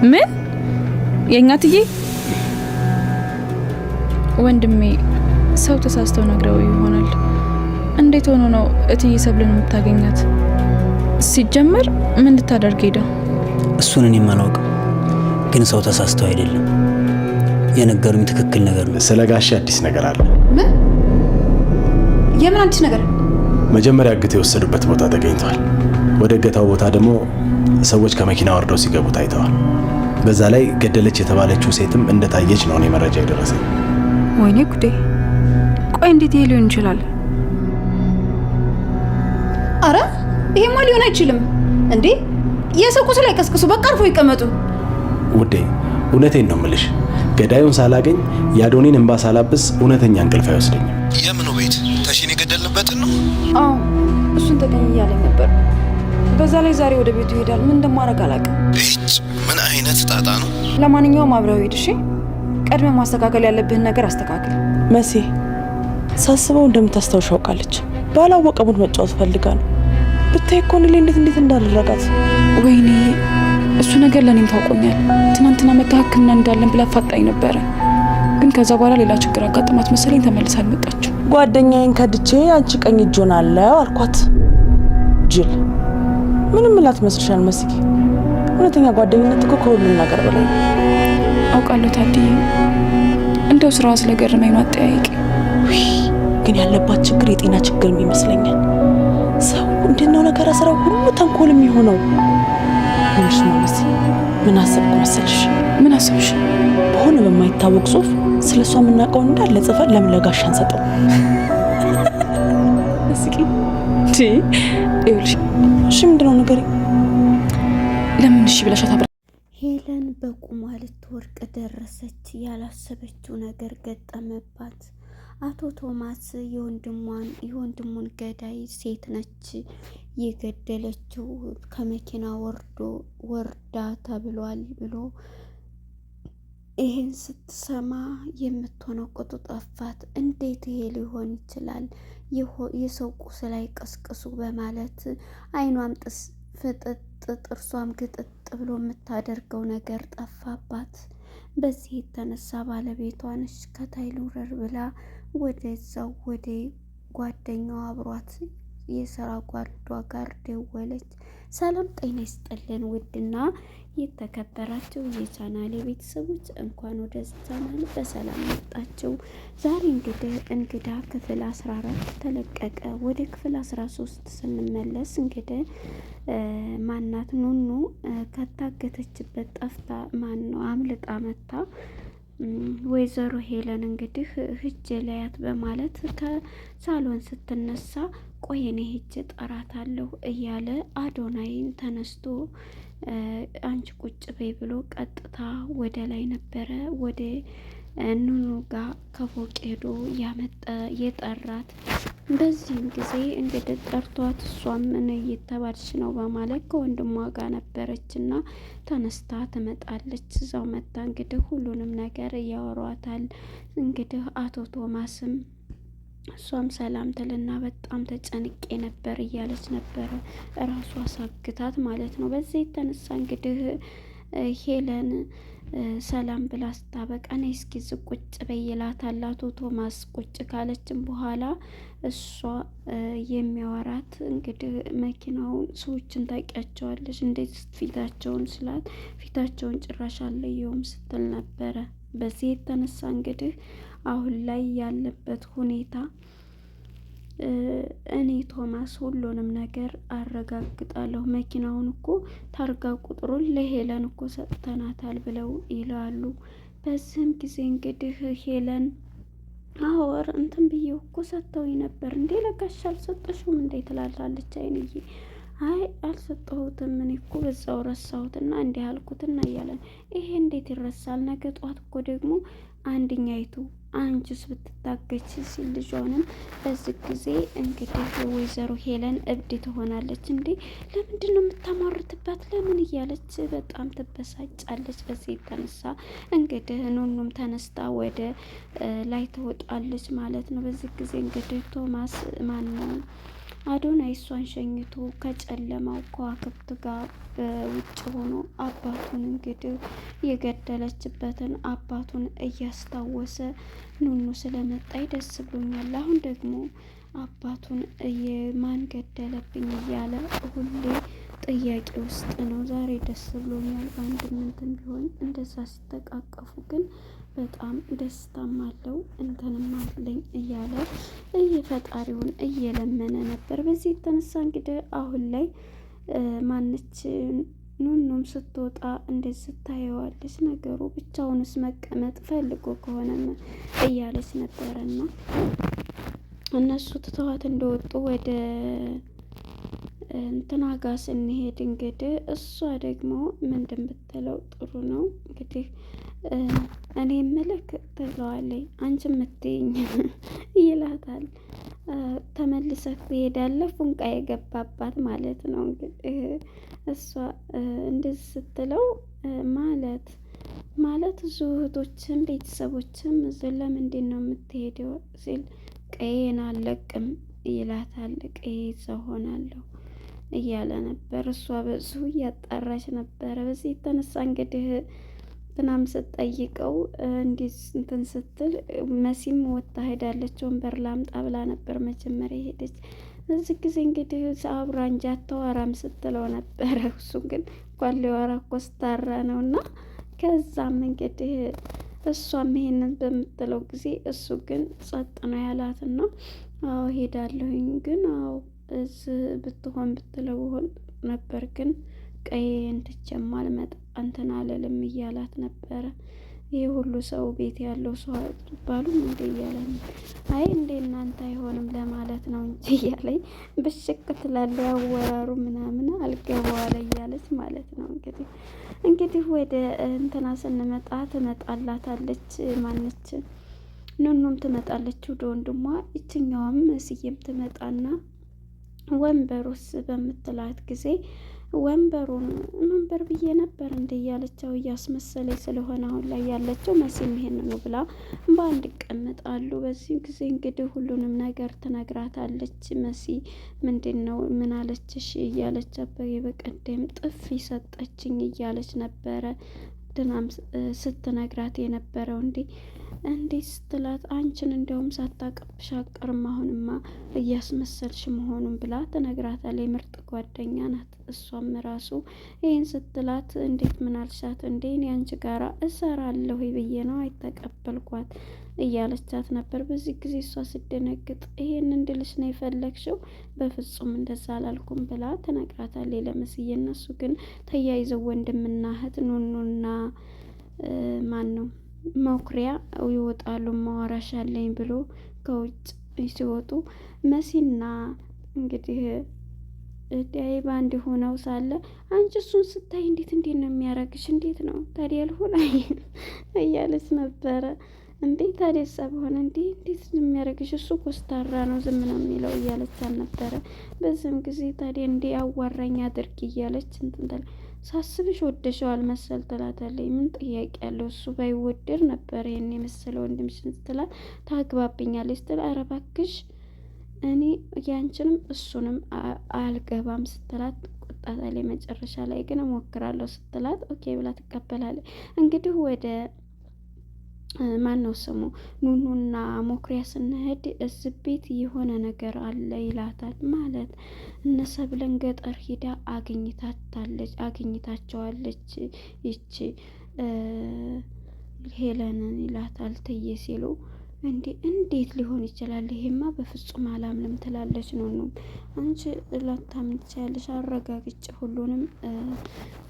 ምን የእኛ ትዬ ወንድሜ ሰው ተሳስተው ነግረው ይሆናል። እንዴት ሆኖ ነው እትዬ ሰብልን የምታገኛት? ሲጀመር ምን ልታደርግ ሄደ? እሱን እኔም አላውቅም፣ ግን ሰው ተሳስተው አይደለም የነገሩኝ ትክክል ነገር ነው። ስለ ጋሼ አዲስ ነገር አለ። ምን? የምን አዲስ ነገር? መጀመሪያ እግት የወሰዱበት ቦታ ተገኝተዋል። ወደ እገታው ቦታ ደግሞ ሰዎች ከመኪና ወርደው ሲገቡ ታይተዋል። በዛ ላይ ገደለች የተባለችው ሴትም እንደታየች ነው እኔ መረጃ የደረሰኝ። ወይኔ ጉዴ! ቆይ እንዴት ይሄ ሊሆን ይችላል? አረ ይሄማ ሊሆን አይችልም እንዴ! የሰው ቁስል አይቀስቅሱ። በቃ አርፎ ይቀመጡ። ውዴ እውነቴን ነው ምልሽ፣ ገዳዩን ሳላገኝ የአዶኒን እንባ ሳላብስ እውነተኛ እንቅልፍ አይወስደኝም። የምኑ ቤት ተሺን የገደልንበትን ነው? አዎ እሱን ተገኝ እያለኝ ነበር። በዛ ላይ ዛሬ ወደ ቤቱ ይሄዳል። ምን እንደማደርግ አላውቅም። እጭ ምን አይነት ጣጣ ነው? ለማንኛውም አብረው ሂድ እሺ። ቀድመ ማስተካከል ያለብህን ነገር አስተካክል። መሲ ሳስበው እንደምታስታውሽ አውቃለች። ባላወቀ mood መጫወት ፈልጋ ነው። ብታይ እኮ እኔ ላይ እንዴት እንዴት እንዳደረጋት። ወይኔ እሱ ነገር ለእኔም ታውቆኛል። ትናንትና መታ ሕክምና እንዳለን ብላ ፋጣኝ ነበረ። ግን ከዛ በኋላ ሌላ ችግር አጋጥማት መሰለኝ ተመልሳ አልመጣችም። ጓደኛዬን ከድቼ አንቺ ቀኝ እጅ ሆናለሁ አልኳት። ጅል ምንም እላት መስልሻል መስዬ። እውነተኛ ጓደኝነት እኮ ከሁሉም ነገር በላይ ነው። አውቃለሁ ታድዬ፣ እንደው ስራዋ ስለገረመኝ ነው አጠያይቂ። ግን ያለባት ችግር የጤና ችግርም ይመስለኛል። ሰው እንዴት ነው ነገር ስራው ሁሉ ተንኮል የሚሆነው? ምንሽ ነው መሲ? ምን አሰብኩ መሰልሽ? ምን አሰብሽ? በሆነ በማይታወቅ ጽሁፍ ስለ እሷ የምናውቀው እንዳለ ጽፈን ለምን ለጋሽ አንሰጠው? እስኪ ይኸውልሽ። እሺ ምንድነው ንገሪኝ። ለምን እሺ ብለሻት አብራ ሄለን በቁሟ ልትወርቅ ደረሰች። ያላሰበችው ነገር ገጠመባት። አቶ ቶማስ የወንድሟን የወንድሙን ገዳይ ሴት ነች የገደለችው ከመኪና ወርዶ ወርዳ ተብሏል ብሎ ይህን ስትሰማ የምትሆነው ቅጡ ጠፋት። እንዴት ይሄ ሊሆን ይችላል? የሰው ቁስል አይቀስቅሱ በማለት አይኗም ጥስ ፍጥጥ ጥርሷም ግጥጥ ብሎ የምታደርገው ነገር ጠፋባት። በዚህ የተነሳ ባለቤቷን እሽ ከታይሉረር ብላ ወደዛው ወደ ጓደኛዋ አብሯት የስራ ጓዷ ጋር ደወለች። ሰላም ጤና ይስጥልን ውድና የተከበራችሁ የቻናሌ ቤተሰቦች እንኳን ወደ ቻናል በሰላም መጣችሁ። ዛሬ እንግዲህ እንግዳ ክፍል 14 ተለቀቀ። ወደ ክፍል 13 ስንመለስ እንግዲህ ማናት ኑኑ ከታገተችበት ጠፍታ ማን ነው አምልጣ መታ ወይዘሮ ሄለን እንግዲህ ህጄ ላያት በማለት ከሳሎን ስትነሳ ቆይ እኔ ሄጄ ጠራታለሁ እያለ አዶናይን ተነስቶ አንቺ ቁጭ በይ ብሎ ቀጥታ ወደ ላይ ነበረ ወደ ኑኑ ጋር ከፎቅ ሄዶ ያመጠ የጠራት። በዚህም ጊዜ እንግዲህ ጠርቷት እሷም ምን እየተባልሽ ነው በማለት ከወንድሟ ጋር ነበረች እና ተነስታ ትመጣለች። እዛው መታ እንግዲህ ሁሉንም ነገር እያወሯታል። እንግዲህ አቶ ቶማስም እሷም ሰላም ትልና በጣም ተጨንቄ ነበር እያለች ነበረ እራሷ አሳግታት ማለት ነው። በዚህ የተነሳ እንግዲህ ሄለን ሰላም ብላ ስታበቃ ነይ እስኪ ዝቅ ቁጭ በይ ይላታል አቶ ቶማስ። ቁጭ ካለችም በኋላ እሷ የሚያወራት እንግዲህ መኪናውን ሰዎችን ታውቂያቸዋለች እንዴት ፊታቸውን ስላት ፊታቸውን ጭራሽ አለየውም ስትል ነበረ። በዚህ የተነሳ እንግዲህ አሁን ላይ ያለበት ሁኔታ እኔ ቶማስ ሁሉንም ነገር አረጋግጣለሁ። መኪናውን እኮ ታርጋ ቁጥሩን ለሄለን እኮ ሰጥተናታል ብለው ይላሉ። በዚህም ጊዜ እንግዲህ ሄለን አወር እንትን ብዬ እኮ ሰጥተውኝ ነበር እንዴ ለጋሽ አልሰጠሽውም እንዴ ትላላለች አይንዬ። አይ አልሰጠሁትም፣ እኔ እኮ በዛው ረሳሁትና እንዲህ አልኩትና እያለን ይሄ እንዴት ይረሳል? ነገ ጠዋት እኮ ደግሞ አንድኛይቱ አንቺስ ብትታገች ሲል ልጇንም በዚህ ጊዜ እንግዲህ ወይዘሮ ሄለን እብድ ትሆናለች። እንዴ ለምንድን ነው የምታሟርትባት? ለምን እያለች በጣም ትበሳጫለች። በዚህ የተነሳ እንግዲህ ኑኑም ተነስታ ወደ ላይ ትወጣለች ማለት ነው። በዚህ ጊዜ እንግዲህ ቶማስ ማን ነው አዶናይ እሷን ሸኝቶ ከጨለማው ከዋክብት ጋር በውጭ ሆኖ አባቱን እንግዲህ የገደለችበትን አባቱን እያስታወሰ ኑኑ ስለመጣይ ደስ ብሎኛል። አሁን ደግሞ አባቱን የማን ገደለብኝ እያለ ሁሌ ጥያቄ ውስጥ ነው። ዛሬ ደስ ብሎኛል በአንድ እንትን ቢሆን እንደዛ ሲተቃቀፉ ግን በጣም ደስታም አለው እንትንም አለኝ እያለ እየፈጣሪውን እየለመነ ነበር። በዚህ የተነሳ እንግዲህ አሁን ላይ ማነች ኑኑም ስትወጣ እንዴት ስታየዋለች ነገሩ ብቻውንስ መቀመጥ ፈልጎ ከሆነም እያለች ነበረና እነሱ ትተዋት እንደወጡ ወደ እንትና ጋ ስንሄድ እንግዲህ እሷ ደግሞ ምንድን ብትለው ጥሩ ነው እንግዲህ እኔ ምልክ ትለዋለች። አንቺ የምትይኝ ይላታል። ተመልሰህ ትሄዳለህ ፉንቃ የገባባት ማለት ነው። እንግዲህ እሷ እንደዚህ ስትለው ማለት ማለት እዙ እህቶችም ቤተሰቦችም እዙ ለምንድን ነው የምትሄደው ሲል ቀዬን አለቅም ይላታል። ቀዬ እዛው ሆናለሁ እያለ ነበር። እሷ በዙ እያጣራች ነበረ። በዚህ የተነሳ እንግዲህ ትናም ስትጠይቀው እንዲህ እንትን ስትል መሲም ወጥታ ሄዳለች። ወንበር ላምጣ ብላ ነበር መጀመሪያ ሄደች። እዚህ ጊዜ እንግዲህ አብራ እንጂ አታወራም ስትለው ነበረ። እሱ ግን እንኳን ሊወራ ኮስታራ ነው እና ከዛም እንግዲህ እሷም ይሄንን በምትለው ጊዜ እሱ ግን ጸጥ ነው ያላትና አዎ ሄዳለሁኝ ግን አዎ እዚህ ብትሆን ብትለው ሆን ነበር ግን ቀዬን ትቼም አልመጣ እንትን አልልም እያላት ነበረ። ይህ ሁሉ ሰው ቤት ያለው ሰው አትባሉም እንዴ እያለ ነው። አይ እንዴ እናንተ አይሆንም ለማለት ነው እንጂ እያለኝ ብሽቅ ትላለ ያወራሩ ምናምን አልገባዋለ እያለች ማለት ነው። እንግዲህ እንግዲህ ወደ እንትና ስንመጣ ትመጣላታለች ማነች ኑኑም ትመጣለች ወደ ወንድሟ፣ ይችኛዋም መስዬም ትመጣና ወንበሩስ በምትላት ጊዜ ወንበሩን ወንበር ብዬ ነበር እንደ እያለቸው እያስመሰለኝ ስለሆነ አሁን ላይ ያለችው መሲም ይሄንኑ ብላ በአንድ ይቀመጣሉ። በዚህ ጊዜ እንግዲህ ሁሉንም ነገር ትነግራታለች። መሲ ምንድን ነው ምን አለችሽ እያለች አበሬ በቀደም ጥፊ ሰጠችኝ እያለች ነበረ ድናም ስትነግራት የነበረው እንዴ እንዴት ስትላት አንቺን እንደውም ሳታቀብሽ አቀርም አሁንማ እያስመሰልሽ መሆኑን ብላ ትነግራታለች። ምርጥ ጓደኛ ናት። እሷም ራሱ ይህን ስትላት እንዴት ምን አልሻት እንዴ እኔ አንቺ ጋራ እሰራለሁ ብዬ ነው አይተቀበልኳት እያለቻት ነበር። በዚህ ጊዜ እሷ ስደነግጥ ይሄን እንድልሽ ነው የፈለግሽው? በፍጹም እንደዛ አላልኩም ብላ ትነግራታለች ለመስዬ። እነሱ ግን ተያይዘው ወንድምና እህት ኑኑና ማን ነው መኩሪያ ይወጣሉ። ማዋራሽ አለኝ ብሎ ከውጭ ሲወጡ መሲና እንግዲህ ዳይ ባንድ ሆነው ሳለ አንቺ እሱን ስታይ እንዴት እንዴት ነው የሚያረግሽ? እንዴት ነው ታዲያ ልሆን እያለች ነበረ። እንዴ ታዲያ እሳ በሆነ እንዴ እንዴት ነው የሚያረግሽ? እሱ ኮስታራ ነው ዝም ነው የሚለው እያለች አልነበረ። በዚህም ጊዜ ታዲያ እንዴ አዋራኝ አድርግ እያለች እንትን ሳስብሽ ወደሸዋል መሰል ትላታለች። ምን ጥያቄ ያለው እሱ ባይወደድ ነበር ይሄን የመሰለ ወንድምሽን ስትላት ታግባብኛለች ስትል ኧረ እባክሽ እኔ ያንቺንም እሱንም አልገባም ስትላት ቆጣታለች። መጨረሻ ላይ ግን እሞክራለሁ ስትላት okay ብላ ትቀበላለች። እንግዲህ ወደ ማን ነው ስሙ ኑኑና ሞክሪያ ስንሄድ እዚህ ቤት የሆነ ነገር አለ ይላታል። ማለት እነ ሰብለን ገጠር ሂዳ አግኝታታለች አግኝታቸዋለች ይቺ ሄለንን ይላታል። ትዬ ሲሉ እንዴ እንዴት ሊሆን ይችላል? ይሄማ በፍጹም አላምንም ትላለች። ኑኑ አንቺ ላታምን ትችያለሽ፣ አረጋግጬ ሁሉንም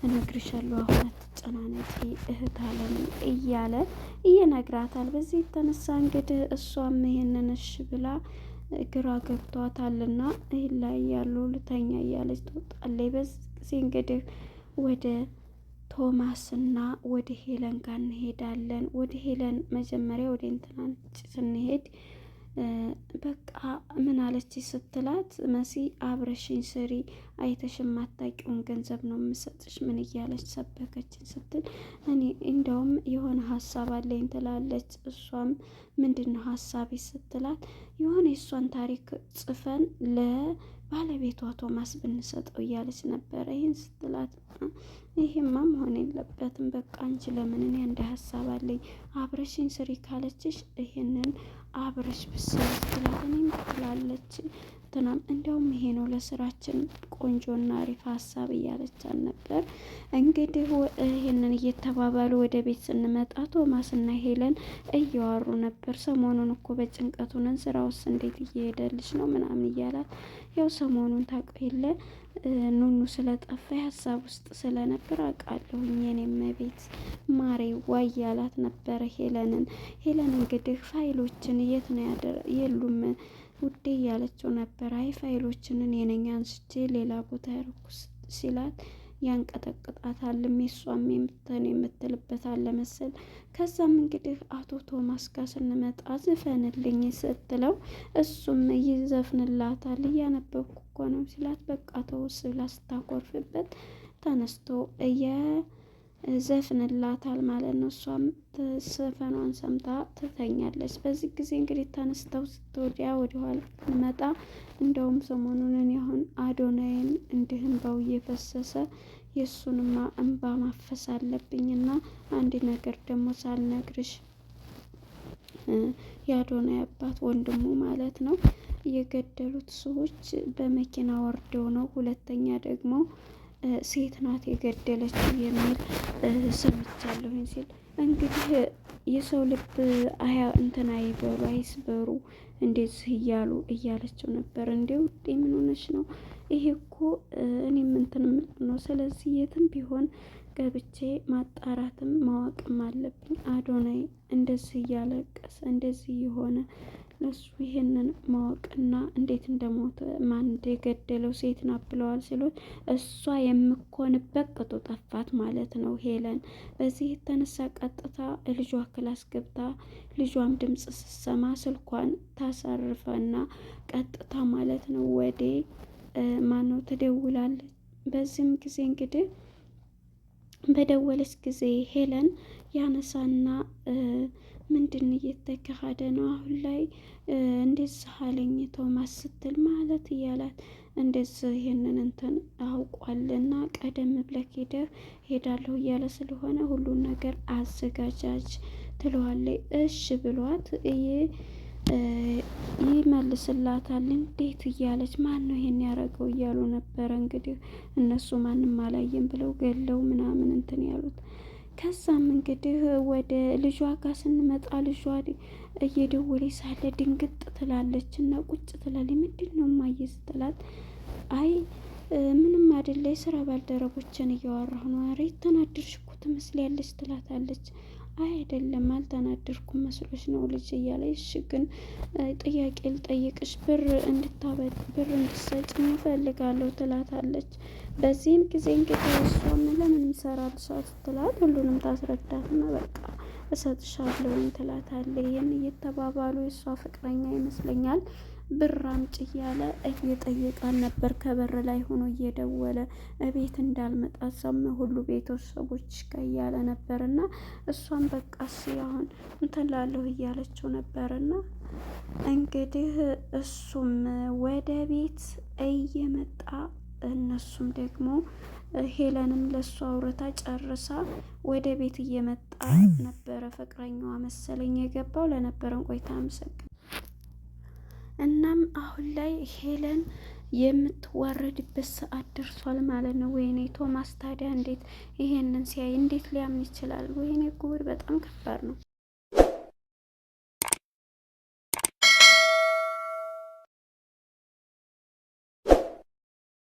እነግርሻለሁ፣ አሁን አትጨናነቂ እህት አለም እያለ እየነግራታል። በዚህ የተነሳ እንግዲህ እሷም ይሄንን እሺ ብላ ግራ ገብቷታልና ይህን ላይ ያሉ ልተኛ እያለች ትወጣለች። በዚህ ጊዜ እንግዲህ ወደ ቶማስና ወደ ሄለን ጋር እንሄዳለን። ወደ ሄለን መጀመሪያ ወደ እንትናንጭ ስንሄድ በቃ ምን አለች ስትላት መሲ አብረሽኝ ስሪ አይተሽ የማታውቂውን ገንዘብ ነው የምሰጥሽ ምን እያለች ሰበከችን ስትል እኔ እንደውም የሆነ ሀሳብ አለኝ ትላለች። እሷም ምንድን ነው ሀሳቤ ስትላት የሆነ የእሷን ታሪክ ጽፈን ለ ባለቤቷ ቶማስ ብንሰጠው እያለች ነበረ። ይህን ስትላት ይሄማ መሆን የለበትም በቃ አንቺ ለምን እኔ እንደ ሀሳብ አለኝ አብረሽኝ ስሪ ካለችሽ ይሄንን አብረሽ ብትሰሪ ስትላት እኔም ትላለች እንትናም እንዲያውም ይሄ ነው ለስራችን ቆንጆና አሪፍ ሀሳብ እያለቻን ነበር። እንግዲህ ይሄንን እየተባባሉ ወደ ቤት ስንመጣ ቶማስና ሄለን እያወሩ ነበር። ሰሞኑን እኮ በጭንቀቱ ነን፣ ስራውስ እንዴት እየሄደልሽ ነው ምናምን እያላት ያው ሰሞኑን ታውቀው የለ ኑኑ ስለጠፋ ሀሳብ ውስጥ ስለነበር አውቃለሁኝ የኔም ቤት ማሬ ዋይ ያላት ነበረ ሄለንን። ሄለን እንግዲህ ፋይሎችን የት ነው የሉም ውዴ እያለችው ነበር። አይ ፋይሎችን እኔ ነኝ አንስቼ ሌላ ቦታ ያደረኩ ሲላት ያንቀጠቅጣታል። የሷም የምትን የምትልበት አለ መሰል። ከዛም እንግዲህ አቶ ቶማስ ጋር ስንመጣ ዝፈንልኝ ስትለው እሱም ይዘፍንላታል። እያነበብኩ እኮ ነው ሲላት በቃ ተውስ ብላ ስታኮርፍበት ተነስቶ ዘፍንላታል ማለት ነው። እሷም ዘፈኗን ሰምታ ትተኛለች። በዚህ ጊዜ እንግዲህ ተነስተው ስትወዲያ ወደኋላ መጣ። እንደውም ሰሞኑን እኔ አሁን አዶናይን እንዲህ እንባው እየፈሰሰ የእሱንማ እንባ ማፈስ አለብኝና አንድ ነገር ደግሞ ሳልነግርሽ የአዶናይ አባት ወንድሙ ማለት ነው የገደሉት ሰዎች በመኪና ወርደው ነው። ሁለተኛ ደግሞ ሴት ናት የገደለችው የሚል ሰምቻለሁኝ ሲል እንግዲህ የሰው ልብ አያ እንትን አይበሉ አይስበሩ እንደዚህ እያሉ እያለችው ነበር። እንዴ ውዴ ምን ሆነሽ ነው? ይሄ እኮ እኔም እንትን የምለው ነው። ስለዚህ የትም ቢሆን ገብቼ ማጣራትም ማወቅም አለብኝ። አዶናይ እንደዚህ እያለቀሰ እንደዚህ የሆነ ለሱ ይሄንን ማወቅና እንዴት እንደሞተ ማን እንደገደለው ሴት ናት ብለዋል ሲሉት እሷ የምኮንበት ቅጡ ጠፋት ማለት ነው ሄለን። በዚህ የተነሳ ቀጥታ ልጇ class ገብታ ልጇም ድምፅ ስትሰማ ስልኳን ታሳርፈና ቀጥታ ማለት ነው ወዴ ማነው ትደውላለች። በዚህም ጊዜ እንግዲህ በደወለች ጊዜ ሄለን ያነሳና ምንድን እየተካሄደ ነው አሁን ላይ እንደዚህ አለኝ ቶማስ ስትል ማለት እያላት እንደዚህ ይህንን እንትን አውቋልና ቀደም ብለህ ሄደህ ሄዳለሁ እያለ ስለሆነ ሁሉን ነገር አዘጋጃጅ ትለዋለች። እሽ ብሏት ይመልስላታል። እንዴት እያለች ማን ነው ይሄን ያደረገው እያሉ ነበረ። እንግዲህ እነሱ ማንም አላየም ብለው ገለው ምናምን እንትን ያሉት። ከዛም እንግዲህ ወደ ልጇ ጋር ስንመጣ ልጇ እየደወለች ሳለ ድንግጥ ትላለች እና ቁጭ ትላለች። ምንድን ነው እማዬ ስትላት አይ ምንም አይደለ የስራ ባልደረቦችን እያወራሁ ነው። ኧረ የተናደድሽ እኮ ትመስያለሽ ትላታለች። አይ አይደለም አልተናደድኩም መስሎሽ ነው ልጅ እያለ እሺ ግን ጥያቄ ልጠይቅሽ ብር እንድታበድ ብር እንድትሰጭኝ እፈልጋለሁ ትላታለች። በዚህም ጊዜ እንግዲህ እሷም ለምን ይሰራልሻል ስትላት ሁሉንም ታስረዳትና በቃ እሰጥሻለሁኝ ትላታለች። ይህን እየተባባሉ የእሷ ፍቅረኛ ይመስለኛል ብር አምጪ እያለ እየጠየቃን ነበር። ከበር ላይ ሆኖ እየደወለ እቤት እንዳልመጣ ሰም ሁሉ ቤተሰቦች እያለ ነበር እና እሷም በቃ እሺ አሁን እንትን ላለሁ እያለችው ነበርና እንግዲህ እሱም ወደ ቤት እየመጣ እነሱም ደግሞ ሄለንም ለእሱ አውርታ ጨርሳ ወደ ቤት እየመጣ ነበረ። ፍቅረኛዋ መሰለኝ የገባው። ለነበረን ቆይታ አመሰግናለሁ። እናም አሁን ላይ ሄለን የምትዋረድበት ሰዓት ደርሷል ማለት ነው። ወይኔ ቶማስ ታዲያ እንዴት ይሄንን ሲያይ እንዴት ሊያምን ይችላል? ወይኔ ጉድ፣ በጣም ከባድ ነው።